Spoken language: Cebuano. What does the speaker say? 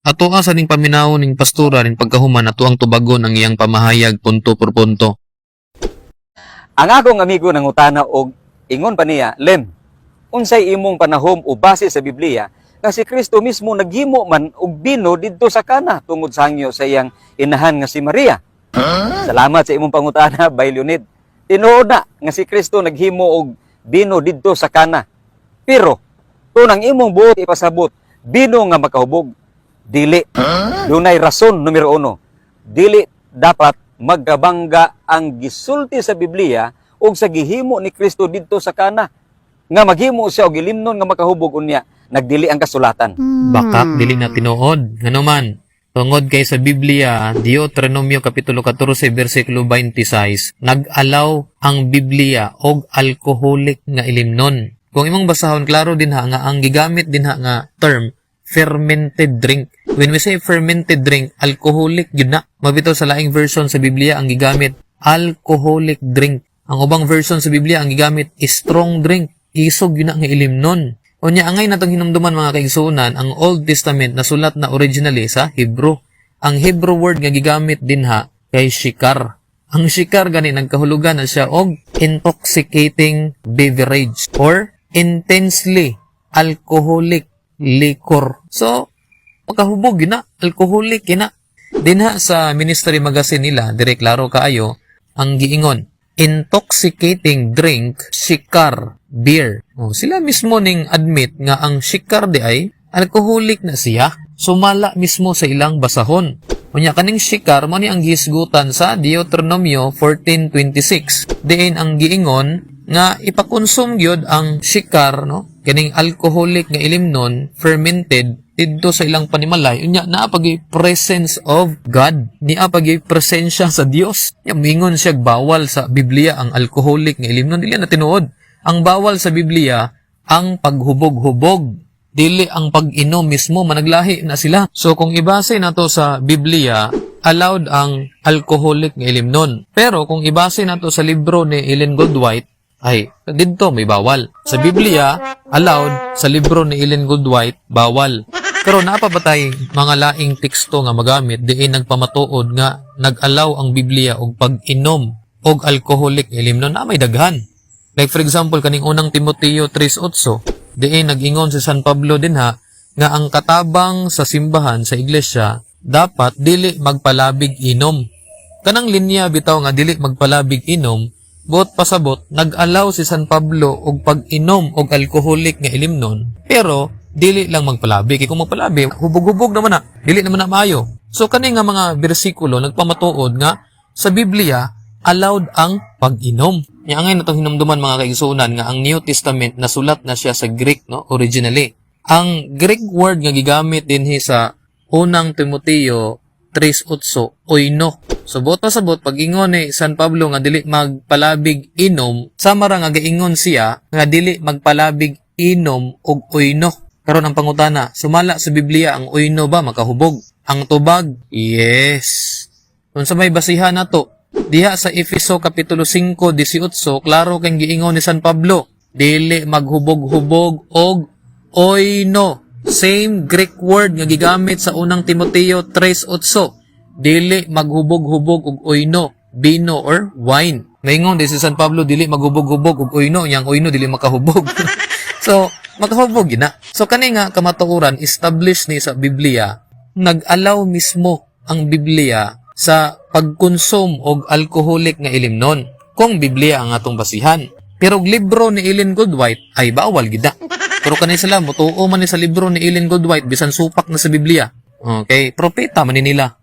Atoa sa ning paminaw ning pastora ning pagkahuman ato ang tubagon ang iyang pamahayag punto por punto. Ang akong amigo nangutana og ingon pa niya, "Lem, unsay imong panahom o base sa Biblia nga si Kristo mismo naghimo man og bino didto sa Kana tungod sa hangyo sa iyang inahan nga si Maria?" Salamat sa imong pangutana, Bay Leonid. Tinuod na nga si Kristo naghimo og bino didto sa Kana. Pero tunang imong buot ipasabot, bino nga makahubog, dili. Dunay rason numero 1. Dili dapat magkabangga ang gisulti sa Biblia ug sa gihimo ni Kristo didto sa Kana. Nga maghimo siya og ilimnon nga makahubog, unya nagdili ang kasulatan. Bakak dili na tinuod. Ngano man, tungod kay sa Biblia, Deuteronomio kapitulo 14 bersikulo 26, nag-allow ang Biblia og alcoholic nga ilimnon. Kung imong basahon, klaro dinha nga ang gigamit dinha nga term, fermented drink. When we say fermented drink, alcoholic yun na. Mabitaw sa laing version sa Biblia ang gigamit, alcoholic drink. Ang ubang version sa Biblia ang gigamit is strong drink. Isog yun na nga ilimnon. Unya, angay natong hinumduman, mga kaigsuonan, ang Old Testament nasulat na originally sa Hebrew. Ang Hebrew word nga gigamit dinha kay shikar. Ang shikar gani nagkahulugan na siya og intoxicating beverage or intensely alcoholic liquor. So, makahubog yun na, alcoholic yun na. Dinha sa Ministry Magazine nila, dire klaro kaayo ang giingon, intoxicating drink, shikar, beer. Oh, sila mismo ning admit nga ang shikar di ay alcoholic na siya. Sumala mismo sa ilang basahon. Unya, kaning shikar mo ni ang gihisgutan sa Deuteronomio 14:26. Diin ang giingon nga ipakonsume gyud ang shikar, no, kining alcoholic nga ilimnon, fermented, didto sa ilang panimalay. Unya naa pag presence of God, niya pag presensya sa Dios. Nya mingon siya bawal sa Biblia ang alcoholic nga ilimnon, dili na tinuod. Ang bawal sa Biblia ang paghubog-hubog, dili ang pag-inom mismo. Managlahi na sila. So kung ibase nato sa Biblia, allowed ang alcoholic nga ilimnon. Pero kung ibase nato sa libro ni Ellen Goodwhite, ay didto may bawal. Sa Biblia, allowed; sa libro ni Ellen Goodwhite, bawal. Pero naa pa ba tay mga laing teksto nga magamit diin nagpamatuod nga nag-allow ang Biblia og pag-inom og alcoholic nga ilimnon? Na may daghan. Like for example, kaning Unang Timoteo 3:8, diin nag-ingon si San Pablo dinha nga ang katabang sa simbahan, sa iglesia, dapat dili magpalabig inom. Kanang linya bitaw nga dili magpalabig inom, buot pasabot nag-allow si San Pablo og pag-inom og alcoholic nga ilimnon, pero dili lang magpalabi. Kay kung magpalabi, hubog-hubog naman na, dili naman na maayo. So kani nga mga bersikulo nagpamatuod nga sa Biblia allowed ang pag-inom. Nya angay natong hinumduman, mga kaigsuonan, nga ang New Testament nasulat na siya sa Greek, no, originally. Ang Greek word nga gigamit dinhi sa Unang Timoteo 3:8, oino. So buot pasabot, pag ingon ni San Pablo nga dili magpalabig inom, sama ra nga gaingon siya nga dili magpalabig inom og oino. Karon ang pangutana, sumala sa Biblia ang oino ba makahubog? Ang tubag, yes. Unsa may basihan nato? Diha sa Efeso kapitulo 5:18, klaro kay giingon ni San Pablo, dili maghubog-hubog og oino. Same Greek word nga gigamit sa Unang Timoteo 3:8. Dili maghubog-hubog og oino, bino or wine. Maingon di si San Pablo dili maghubog-hubog og oino, yang oino dili makahubog. So, makahubog yun na. So kani nga kamatuoran established ni sa Biblia, nag-allow mismo ang Biblia sa pagkonsume og alcoholic nga ilimnon. Kung Biblia ang atong basihan. Pero og libro ni Ellen Goodwhite ay bawal gid na. Pero kani sila motuo man ni sa libro ni Ellen Goodwhite bisan supak na sa Biblia. Okay, propeta man ni nila.